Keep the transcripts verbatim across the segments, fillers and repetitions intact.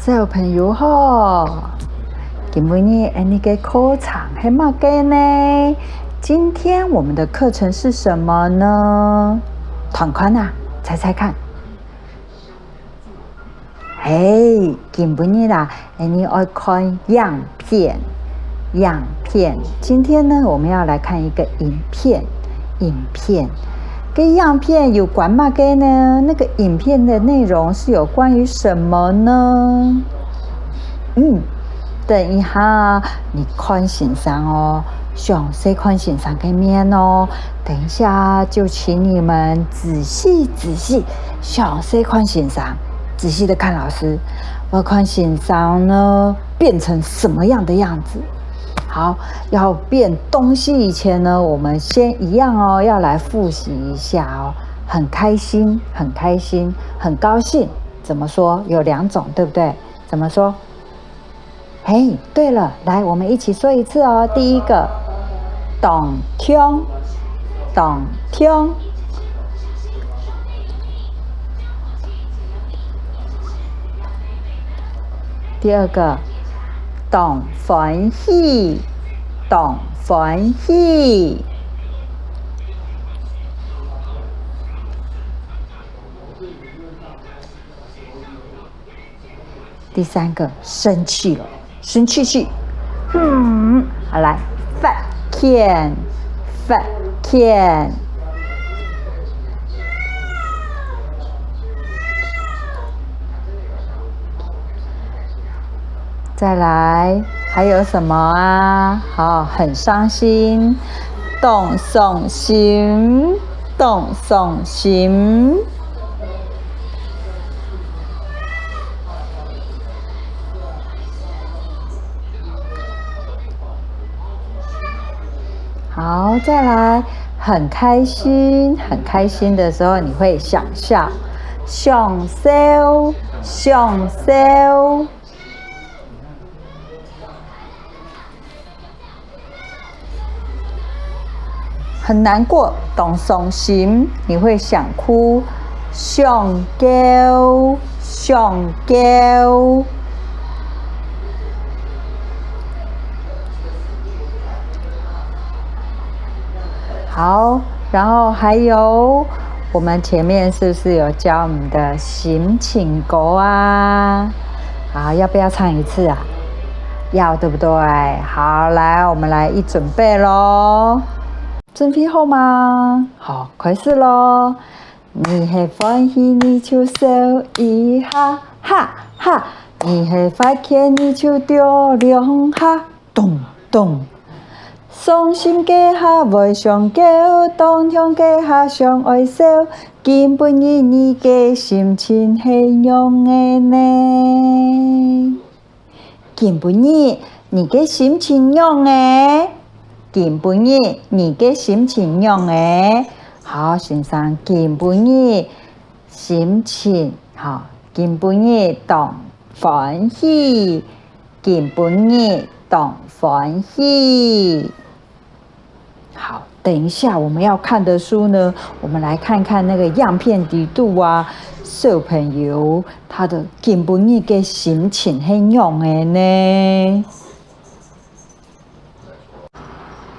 小朋友好，今晡日𠊎俚个課程係麼个呢？今天我們的課程是什麼呢？團團啊，猜猜看。 嘿，今晡日啊，𠊎俚愛看影片，影片。今天呢，我們要來看一個影片，影片。跟影片有關麼个呢？那個影片的內容是有關於什麼呢？嗯，等一下，你看先生哦，詳細看先生个面哦。等一下就請你們仔細仔細詳細看先生，仔細的看老師，要看先生呢變成什麼樣的樣子。好，要變東西以前呢，我們先一樣哦，要來複習一下哦。很開心，很開心，很高興，怎麼說？有兩種，對不對？怎麼說？ 嘿，對了，來，我們一起說一次哦。第一個，當暢，當暢。第二個，當歡喜，當歡喜。 第三個，生氣了，生氣氣。嗯，好，來，發譴，發譴。再來，還有什麼啊？好，很傷心，當傷心，當傷心。 好，再來，很開心，很開心的時候你會想笑，想笑，想笑。 很難過，當傷心，你會想哭，想噭，想噭。好，然後還有，我們前面是不是有教我們的心情歌啊？好，要不要唱一次啊？要，對不對？好，來，我們來一準備囉。準備好嗎？好，開始囉。你係歡喜你就笑一下，哈哈！你係發譴你就趒兩下，咚咚。傷心該下會想噭，當暢該下想愛笑，今晡日你个心情係仰仔呢？ 今晡日你个心情仰仔？今晡日你个心情仰仔？好，先生，今晡日心情，好，今晡日當歡喜，今晡日當歡喜。 好，等一下我們要看的書呢，我們來看看那個樣片裡肚啊，小朋友他的今晡日个心情係仰仔呢？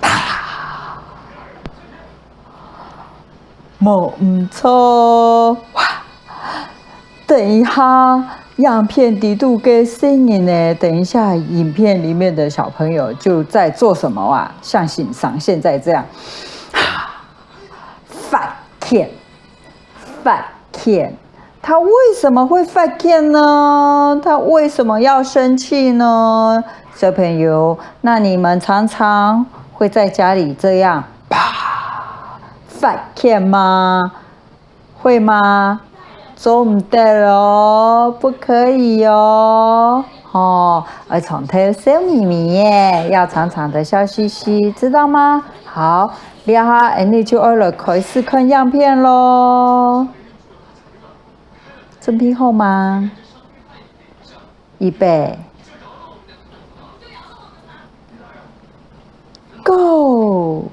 啪！ 無毋著。哇！等一下，樣片裡肚个細人仔，等一下影片裡面的小朋友就在做什麼啊？像先生現在這樣，發譴，發譴。他為什麼會發譴呢？他為什麼要生氣呢？小朋友，那你們常常會在家裡這樣 啪，發譴嗎？會嗎？做毋得哦，不可以哦。哦，愛常常笑瞇瞇仔，要常常的笑嘻嘻，知道嗎？好，這下𠊎俚就愛來開始看樣片囉。準備好嗎？ 預備，Go！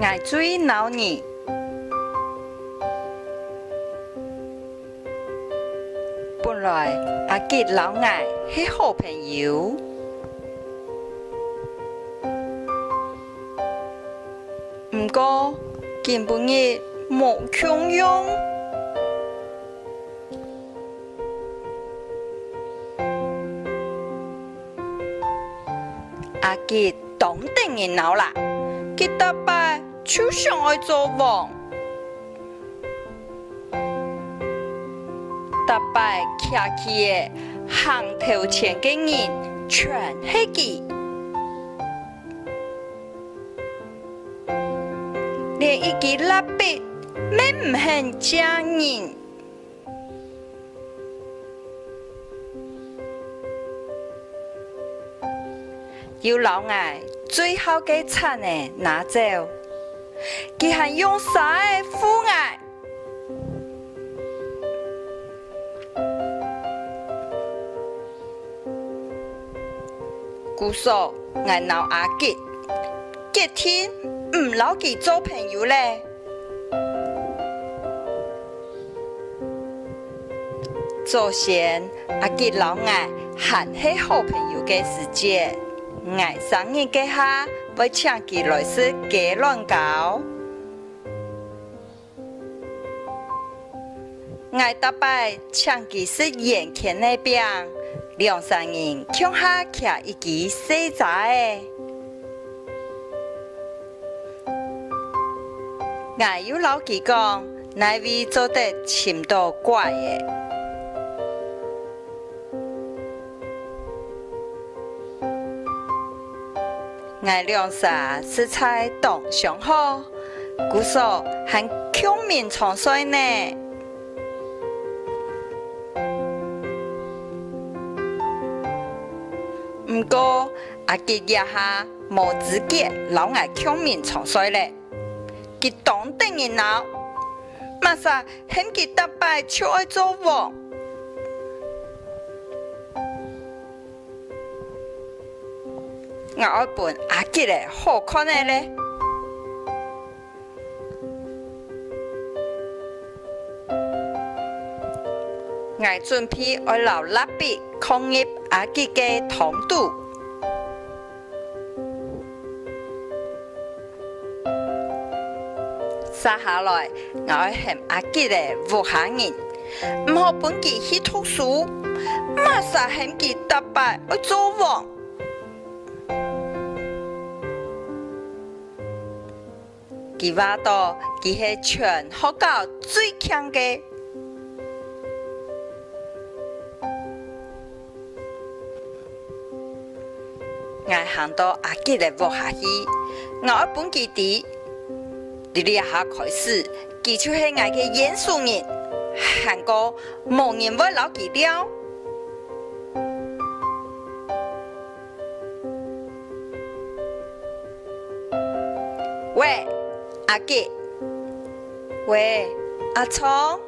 𠊎最惱你。本來阿吉摎𠊎係好朋友，毋過今晡日無共樣。 阿吉當得人惱啦，佢逐擺就想愛做王。逐擺擎旗仔行頭前个人全係佢，連一支蠟筆乜毋肯借人。 又摎𠊎最好个鏟仔拿走，佢還用沙仔戽𠊎。故所，𠊎摎阿吉決定毋摎佢做朋友咧。 祖先，阿吉摎𠊎還係好朋友个時節，𠊎生日該下會請佢來食雞卵糕。𠊎逐擺請佢食圓圈仔餅，兩儕人共下擎一支細遮仔。 𠊎又摎佢講，哪位做得尋著拐仔。𠊎兩儕實在當相好，故所還共眠床睡呢。毋過，阿吉這下 無資格摎𠊎共眠床睡咧。佢當得人惱，麼儕喊佢逐擺就愛做王。𠊎愛分阿吉仔好看仔咧。 𠊎準備愛摎蠟筆囥入阿吉个湯肚。續下來，𠊎愛喊阿吉个屋下人，毋好分佢去讀書，麼儕喊佢逐擺愛做王。 佢話著佢係全學校最慶个。𠊎行到阿吉个屋下去，𠊎愛分佢知，對這下開始，佢就係𠊎个冤仇人，還過無人會摎佢尞。 喂，阿吉。喂，阿聰。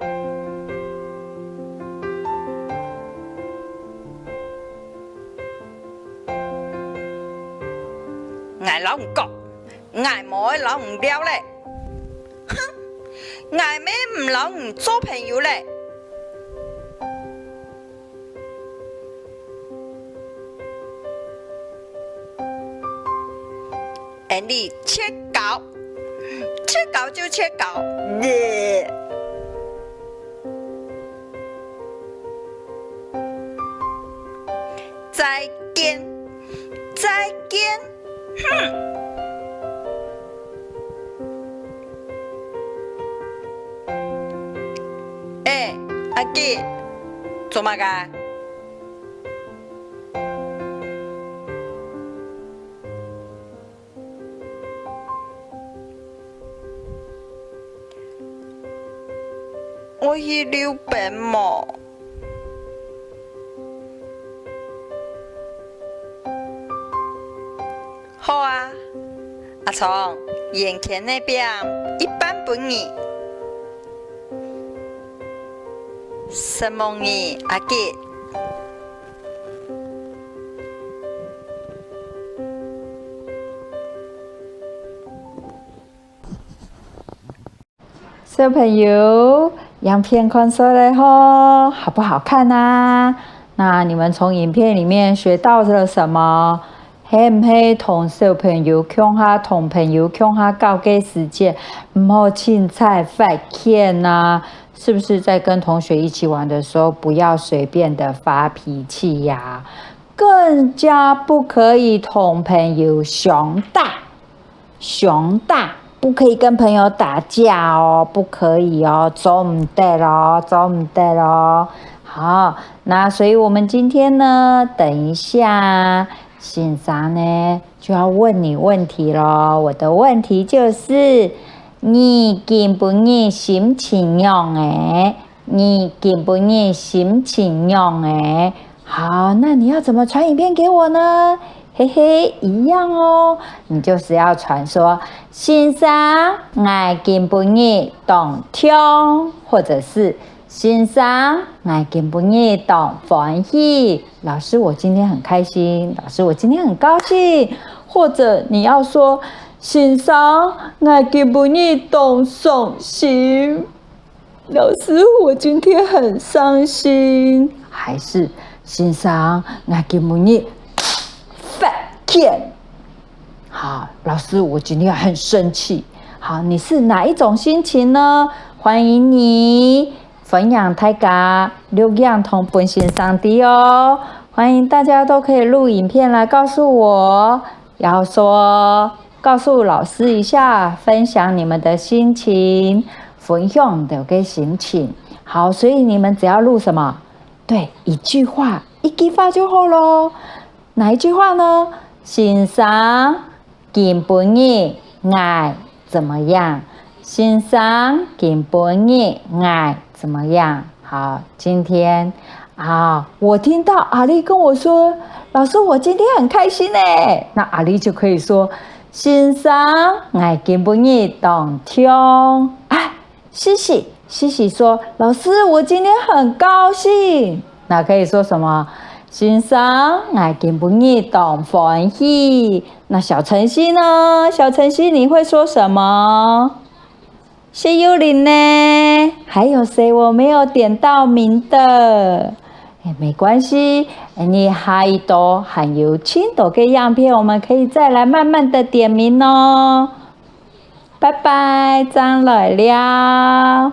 𠊎摎你講，𠊎無愛摎你尞咧。哼，𠊎乜毋摎你做朋友咧。 恩俚絕交，絕交就絕交。呃。再見，再見。 哼！欸，阿吉，做麼个？愛去溜冰無？ 好啊，阿聰，圓圈仔餅一半分你。承蒙你，阿吉。小朋友，影片看出來吼，好不好看啊？那你們從影片裡面學到了什麼？係毋係同小朋友共下、同朋友共下搞个時節，毋好凊彩發譴啊？是不是在跟同學一起玩的時候，不要隨便的發脾氣呀？更加不可以同朋友相打。 相打，不可以跟朋友打架哦，不可以哦，做毋得哦，做毋得哦。好，那所以我們今天呢，等一下先生呢就要問你問題咯。我的問題就是，你今晡日心情仰仔？你今晡日心情仰仔？好，那你要怎麼傳影片給我呢？嘿嘿，一樣哦，你就是要傳說，先生，𠊎今晡日當暢，或者是先生，𠊎今晡日當歡喜。老師，我今天很開心。老師，我今天很高興。或者你要說，先生，𠊎今晡日當傷心。 老師，我今天很傷心。還是先生，𠊎今晡日發譴。好，老師，我今天很生氣。好，你是哪一種心情呢？歡迎你分享大家錄影同分先生知哦。歡迎大家都可以錄影片來告訴我，要說 告訴老師一下，分享你們的心情，分享你的心情。好，所以你們只要錄什麼？對，一句話，一句話就好咯。哪一句話呢？先生，今晡日𠊎怎麼樣？先生，今晡日𠊎怎麼樣？好，今天啊，我聽到阿麗跟我說：「老師，我今天很開心欸。」那阿麗就可以說：「先生，𠊎今晡日當暢。」啊，西西，西西說：「老師，我今天很高興。」那可以說什麼？「先生，𠊎今晡日當歡喜。」那小晨曦呢？小晨曦，你會說什麼？ 謝幼玲呢？還有誰我沒有點到名的？欸，沒關係，欸，你下一兜還有盡多个影片，我們可以再來慢慢的點名哦。拜拜，正來尞。